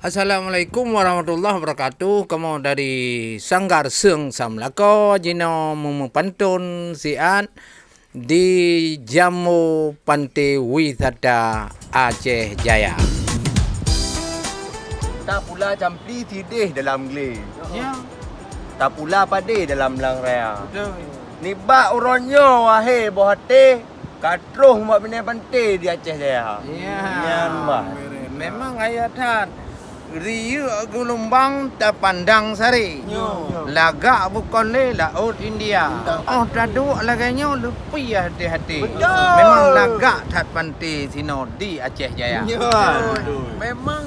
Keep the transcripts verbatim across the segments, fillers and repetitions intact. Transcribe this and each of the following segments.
Assalamualaikum warahmatullahi wabarakatuh. Kamoe dari Sanggar Seung Samlako jinoe meumeupanton siat di Jambo Pantai Wisata Aceh Jaya. Tapula campli sideh dalam glé. Ya. Tapula padé dalam blang raya. Betul. Nibak uroe nyoe, wahé boh até, ka troh bak binéh panté di Aceh Jaya. Ya. Nyan bah. Memang ayat that. Riyeuk geulumbang tapandang saré. Nyo. Lagak bukon lé laôt India. India. Óh taduek lagée nyoe leupie hati-hati. Betul. Memang lagak that panté sinoe di Aceh Jaya. Nyo. Betul. Memang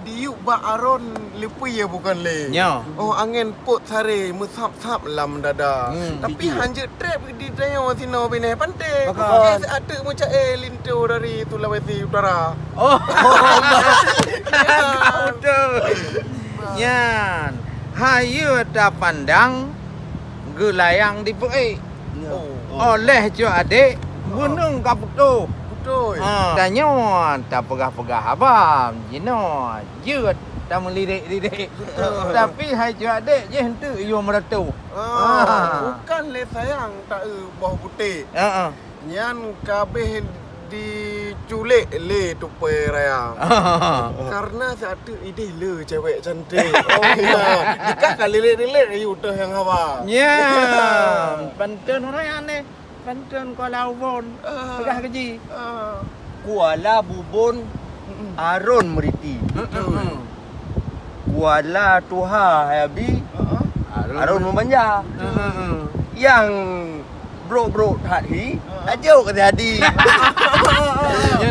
diyueb bak aron leupie bukon lé. Nyo. Óh angén pôt saré meusab-sab lam dada. Hmm. Tapi hanjeuet treb di tanyoe sinoe binéh panté. Pakon? Jih siat teuk meucaé linto dari Sulawesi Utara. Oh. Betul. Nyan. Hayeue tapandang geulayang dipeuék. Oh. Oleh cut adék, gunong ka putôh. Betul. Ha, tanyoe tapeugah-peugah haba jinoe. Jeuet tameulidek-lidek. Betul. Tapi hai cut adék jih enteuk yue meureutoh. Ah, ah. Bukan lé sayang taeu boh putéh. Ah, ah. Nyan ka abéh diculék lé tupée raya. Karena siat teuk idéh le cewek cantik. Oh, ya. Jika ka lilet-lilet ayu teuh nyang hawa. Ya. Pantun orang aneh. Pantun Kuala Ubon. Ah. Peugah ke ji? Ah. Kuala Bubon, mm-mm, Aron Meriti. Mm-mm. Kuala Tuha Hayabi, ah, Aron Meumanja. Mm-mm. Yang brok-brok that hi, ah, ajuk ke jadi.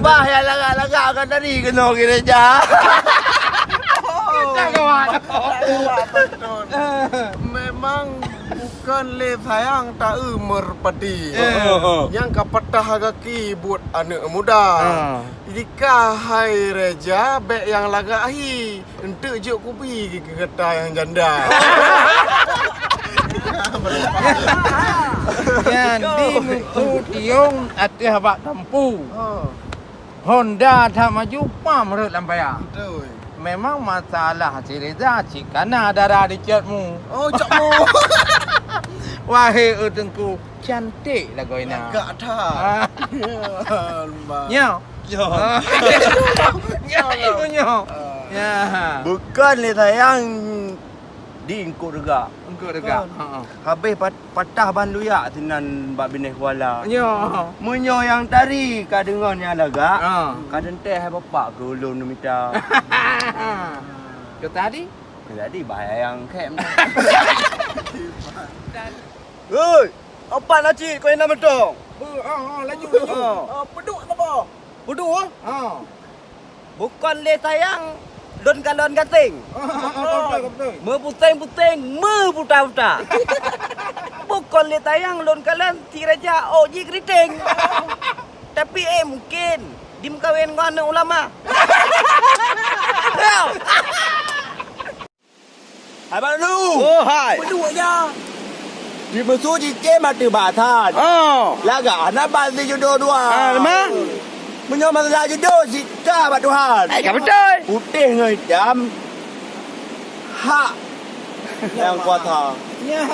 Bah yang lagak-lagak akan tadi kena gereja. Kita kawan. Memang bukan lé sayang taeu meurpati. Eh. Nyang ka patah gaki buet aneuk muda. Ah. Jika hai reja bék nyang lagak hi, enteuk jok kubi keu gata nyang janda. Nyan di mutu tiong ateueh bak tampu. Ah. Honda that maju, pam rhot lam paya. Betul. Memang masalah si Reza cit kana dara di cot mu. Oh, cot mu. Wahé e teungku, cantik lagoe na. Lagak that. Ah. Nyo. Nyo. Ah. Nyo, nyo. Ah. Ya. Bukan lé sayang di eungkot rega. Eungkot rega. Bukan. Ha, ha. Habéh pat-, patah ban luyak sinan bak binéh kuala. Nyo. Meunyoe nyang tari ka deungon nyang lagak, ha, ka teuntée hai bapak keu ulôn neumita. Keu tadi? Keu tadi bahaya nyang khem. Hei, apat na cit kau ina meutong? Oh, oh, oh, laju, laju. Oh. Oh, peuduk apa? Peuduk, ah? Ha. Bukon lé sayang lôn kalon gaseng. Beutôi, beutôi. Meupuseng-puseng, meubuta-buta. Bukon lé sayang lôn kalon si raja ôk jih keriting. Tapi, eh, mungkin dimeukawen ngon aneuk ulama. Hai Bang Lu. Oh, hai. Peue duek ja? Di musu jikem ateueh bak that. Oh. Lagak hana ban sijudoe dua. Ah, leumah? Meunyoe masalah judoe, cit ka bak Tuhan. Hai, ka beutôi. Putéh ngon itam. Hak nyang kuasa. Nyan,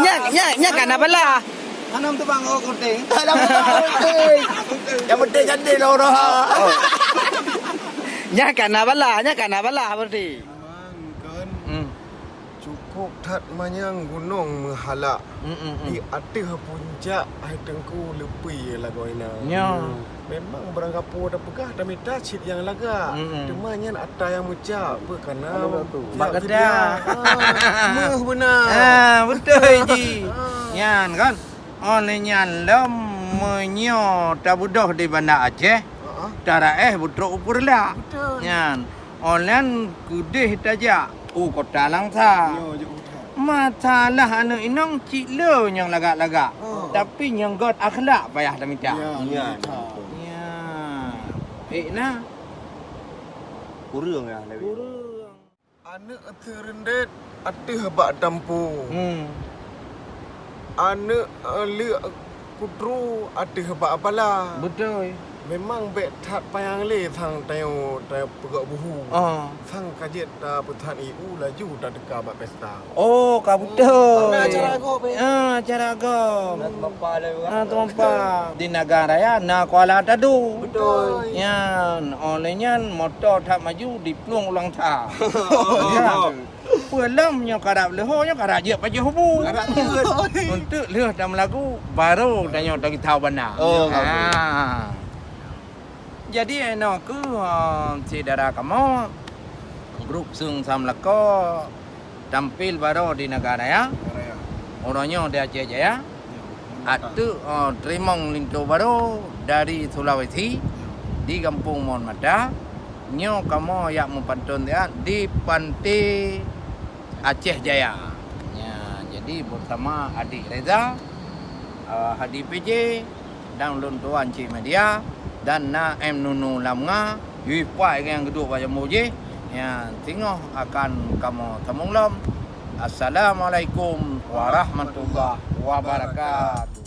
nyan, nyan, nyan ka na bala. Hana meuteuba ngon kutéh. Hana meuteuba ngon kutéh. Nyang penting cantik lah orang. Nyan ka na bala, nyan ka na bala berarti. Memang kan. Hmm. Cukup that manyang gunong meuhala. Hmm, hmm, hmm. Di ateueh puncak hai Teungku leupie lagoe na. Nyo. Memang barangkapeue tapeugah tamita cit nyang lagak. Hmm, hmm. Teuma nyan atra nyang meucak, peue kana bak gata. Ah, meuh beuna. Ah, beutôi ji. Ah. Nyan kan. Óh lheueh nyan lom meunyoe tabeudôh di Banda Aceh, heeh, taraéh beutrok u Peureulak. Beutôi. Nyan. Óh lheueh nyan keudeh tajak u Kota Langsa. Nyo, jok kota. Masalah aneuk inong cit le nyang lagak-lagak. Oh. Tapi nyang göt akhlak payah tamita. Ya, ya. Ya. Eh, na. Kureueng ya, Nabi. Kureueng. Aneuk seureundét ateueh bak tampu. Hmm. Aneuk, eh, leuk kutru ateueh bak pala. Beutôi. Memang bèk that panyang lé sang tanyoe, tanyoe peugöt buhu. Oh. Sang ka jeuet tapeuthan ié u laju tateuka bak pesta. Oh, ka beutôi. Nah, cara agok, Bang. Ah, cara agok. Nak teumapa lah, Bang. Ah, teumapa. Di Nagan Raya na Kuala Tadu. Beutôi. Nyan, oleh nyan moto that maju diplueng ulang that. Peue lom nyoe karab leuho nyoe karab jeuet pajoh bu. Karab jeuet. Untuk lheueh tameulagu baru tanyoe tagitau bana. Oh, Ha. Jadi inoe keuh, eh, syedara kamoe grup Seung Sam Lako tampil baroe di Nagan Raya. Uroe nyoe di Aceh Jaya. Ateueh, eh, teurimong linto baroe dari Sulawesi di Gampông Mon Mata. Nyoe kamoe jak meupanton siat di Pantai Aceh Jaya. Ya, jadi bersama Adik Reza, eh, Hadi P J, dan ulôn tuan Cik Media, dan na M Nunu lam nga, Yui Pai nyang geuduek bak jambu jih. Ya, singoh akan kamoe sambông lom. Assalamualaikum warahmatullahi wabarakatuh.